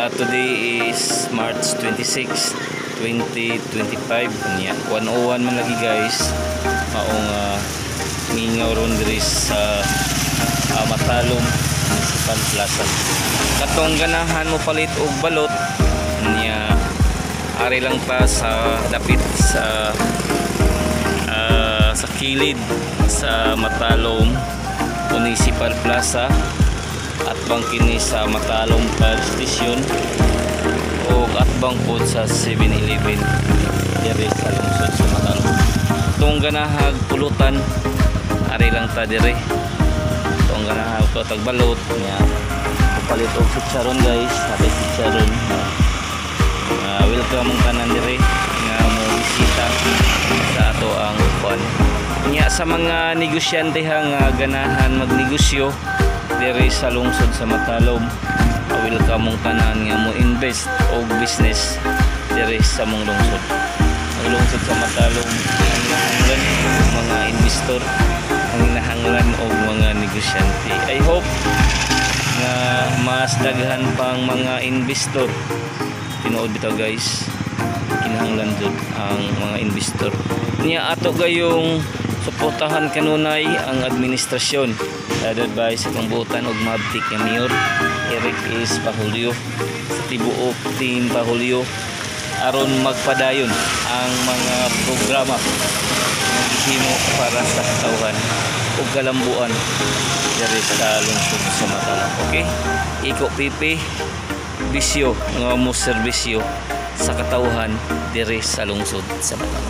Today is March 26, 2025. Nya 101 man lagi, guys. Maong mingaw ron diri sa Matalom Municipal Plaza. Katong ganahan mo palit og balot niya, ari lang pa sa dapit sa kilid sa Matalom Municipal Plaza at bang kini sa Matalom Fire Station o atbang pod sa 7-Eleven diri sa lungsod sa Matalom. Tong ganahag pulutan, ari lang ta diri. Tong ganahag ko tagbalot niya, palit og chicharon, guys, natay chicharon. Welcome ang tanan diri nga mo bisita sa ato ang kuan. Nya sa mga negosyante ha nga ganahan magnegosyo diri sa lungsod sa Matalom, welcome mong tanan nga mo invest og business diri sa mong lungsod. Ang lungsod sa Matalom ang nahanglan og mga investor, ang nahanglan og mga negosyante. I hope nga mas daghan pang mga investor. Tinuod bitaw, guys, kinahanglan jud ang mga investor. Niya ato gayong suportahan kanunay ang administrasyon led by sa pangbuotan og mabtik nga mayor Eric S. Pahulyo sa tibuok Team Pahulyo aron magpadayon ang mga programa nga gihimo para sa katawhan ug kalambuan diri sa lungsod sa Matalom. Okay? Iko PP bisyo nga mo serbisyo sa katawhan diri sa lungsod sa Matalom.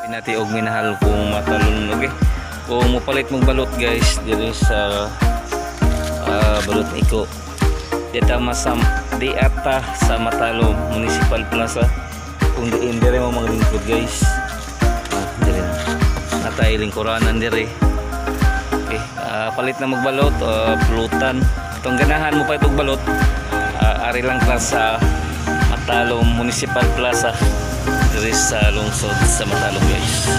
Pinati og minahal kong Matalon, okay? Kung mopalit mong balot, guys, diri sa balot ni Iko, dita masam di ata sa Matalom Municipal Plaza. Kung diin dire mo maglingkod, guys, dire natay lingkuranan dire. Okay, palit na magbalot, pulutan. Itong ganahan mo pa itong balot, ari lang ka sa Matalom Municipal Plaza diri sa lungsod sa Matalom, guys.